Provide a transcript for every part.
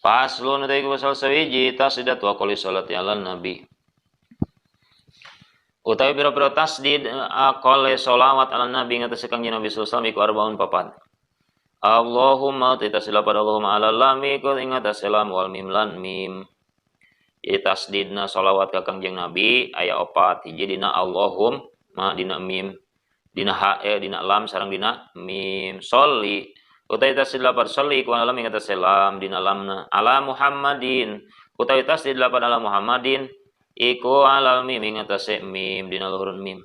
Faslun utai pasal sawiji tasdidat wa qali salati ala nabi. Utawi pira-pira tasdid aqale solawat ala nabi ngatasé Kangjeng Nabi sallallahu alaihi wasallam iku arbaun papat. Allahumma tasila pada Allahumma ala lami iku ing atase lam wal mim lan mim. Jadi tasdidna solawat ka Kangjeng Nabi aya opat, hiji dina Allahumma dina mim, dina ha dina lam sareng dina mim. Sholli utawi tasdid lapar sholli iku ala lam ing atase lam dina lamna ala Muhammadin utawi tasdid lapar ala Muhammadin iku alal mim ing atase mim dina luhurun mim.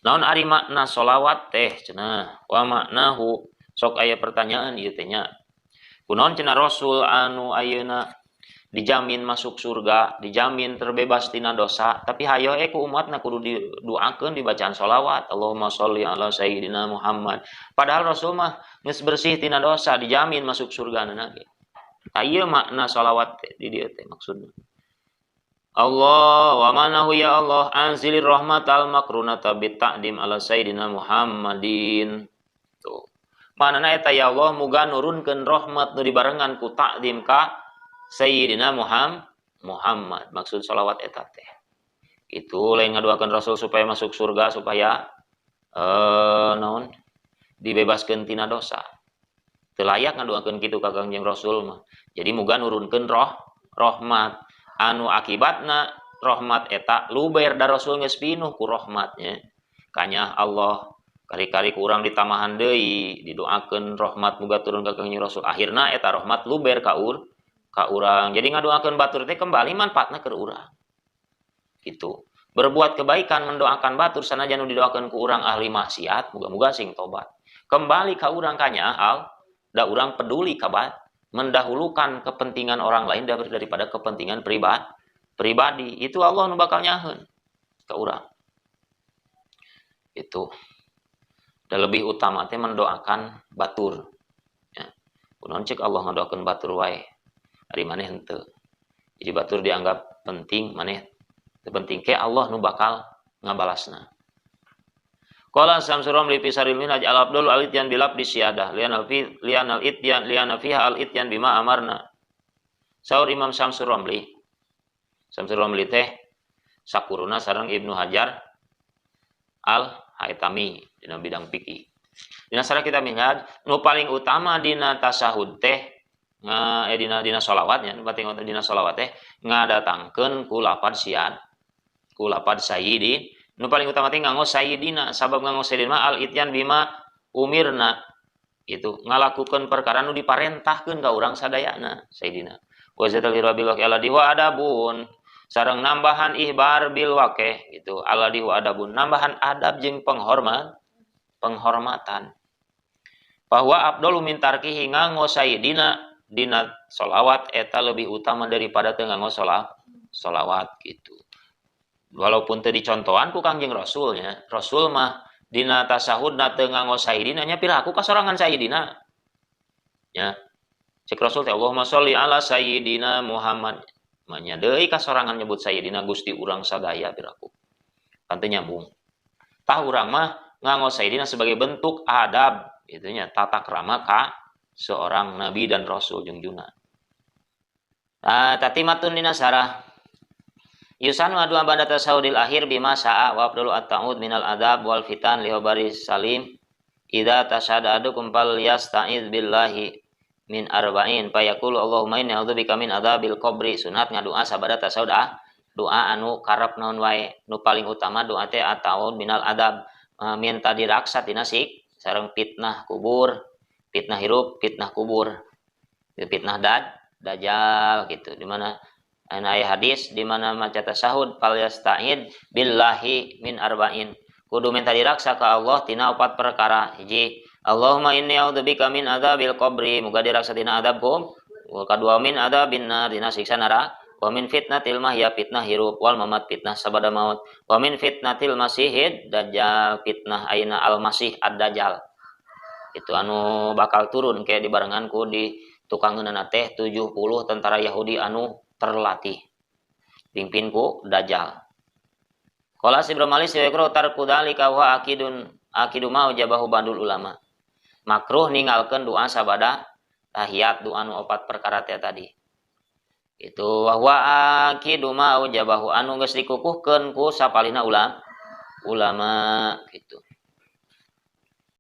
Naon ari makna solawat teh cenah wa maknahu sok aya pertanyaan ieu teh nya. Kunaon cenah Rasul anu ayeuna dijamin masuk surga, dijamin terbebas tina dosa, tapi hayo ku umatna kudu didoakeun dibacaan solawat Allahumma sholli ala sayyidina Muhammad. Padahal Rasul mah geus bersih tina dosa, dijamin masuk surga na ge. Ieu makna solawat teh di dieu teh maksudna. Allah wa manahu ya Allah anzilir rahmatal makrunata bita'dim ala sayyidina Muhammadin. Tuh. Manana eta ya Allah muga nurunkeun rahmat nu dibarengan ku ta'dim ka Sayyidina Muhammad. Maksud solawat eta teh. Itu lain ngadoakeun Rasul supaya masuk surga, supaya naon dibebaskeun tina dosa. Teu layak ngadoakeun kitu ka Kangjeng Rasul mah. Jadi muga nurunkeun rahmat anu akibatna rahmat eta luber da Rasul geus pinuh ku rahmatnya. Kanyah Allah kari-kari ku urang ditamahan deui, didoakeun rahmat muga turun ka Kangjeng Rasul. Akhirna eta rahmat luber ka urang. Jadi ngadoakeun batur teh kembali manfaatna keur urang. Gitu. Berbuat kebaikan mendoakan batur sanajan nu didoakeun ku urang ahli maksiat, muga-muga sing tobat. Kembali ka urang kanyah al da urang peduli ka mendahulukan kepentingan orang lain daripada kepentingan pribadi. Itu Allah nu bakal nyaheun ka urang. Itu. Dan lebih utama teh mendoakan batur. Ya. Kunaon cek Allah ngadoakeun batur wae. Ari maneh henteu. Jadi batur dianggap penting, maneh teu penting ke Allah nu bakal ngabalasna. Qala Samsul Ramli fi Saril Minhaj al Abdul al-Ityan bilab di siyadah lian al fi lian al ityan lian fiha al ityan bima amarna. Saur Imam Samsul Ramli. Samsul Ramli teh sakuruna sareng Ibnu Hajar al Haitami dina bidang fikih. Dina sareng kitab Minhaj nu paling utama dina tasahud teh dina sholawatnya, nu paling utama dina sholawat teh ngadatangkeun ku lapad siad, ku lapad sayyidin. Nu paling utama teh nganggo sayyidina, sabab nganggo sayyidina al ityan bima umirna. Itu ngalakukeun perkara nu diparentahkeun ka urang sadayana sayyidina. Wa zatal bil waqi ala diwa adabun sareng nambahan ihbar bil waqi gitu ala diwa adabun nambahan adab jeung penghormatan. Bahwa abdulu min tarkihi nganggo sayyidina dina sholawat eta lebih utama daripada teu nganggo sholawat gitu. Walaupun teu dicontohan ku Kangjeng Rasulnya, Rasul mah dina tasahudna teu nganggo sayyidina nya piraku kasorangan sayyidina. Nya. Cek Rasul teh Allahumma sholli ala sayyidina Muhammad. Manya deui kasorangan nyebut sayyidina Gusti urang sadaya piraku. Kan teu nyambung. Tah urang mah nganggo sayyidina sebagai bentuk adab gitu nya, tata krama ka seorang nabi dan rasul jungjuna. Nah, tatimatun dina sarah Yusanu adu abada tasawudil akhir bima sa'a wa abdul at-ta'ud minal adab wal fitan lihobari salim idza tasyada adukum fal yasta'iz billahi min arba'in fayaqulu Allahumma inni a'udzubika min adzabil qabri. Sunat ngadua sabada tasawud doa anu karep naon wae nu paling utama doa teh at-ta'ud minal adab minta diraksa tina sik sareng fitnah kubur, fitnah hirup, fitnah kubur, fitnah dajjal gitu. Di mana aya hadis di mana maca tasahud fal yasta'id billahi min arba'in. Kudu minta diraksa ka Allah tina opat perkara. Hiji, Allahumma inni a'udzubika min adzabil qabri, muga diraksa tina adab kubur. Kadua min adzabin nar, dina siksa neraka. Wa min fitnatil mahya, fitnah hirup, wal mamat, fitnah sabada maut. Wa min fitnatil masihid dajjal, fitnah aina al masih ad-dajjal. Itu anu bakal turun kayak dibarengan ku di tukangeunana teh 70 tentara Yahudi anu terlatih pimpin ku dajjal. Qala Ibnu Malik wa tarku dzalika wa akidun akidu ma jabahu bandul ulama. Makruh ninggalkeun doa sabada Tahiyat doa anu opat perkara teh tadi. Itu wa akidu ma aujabahu anu geus dikukuhkeun ku sapalihna ulama gitu.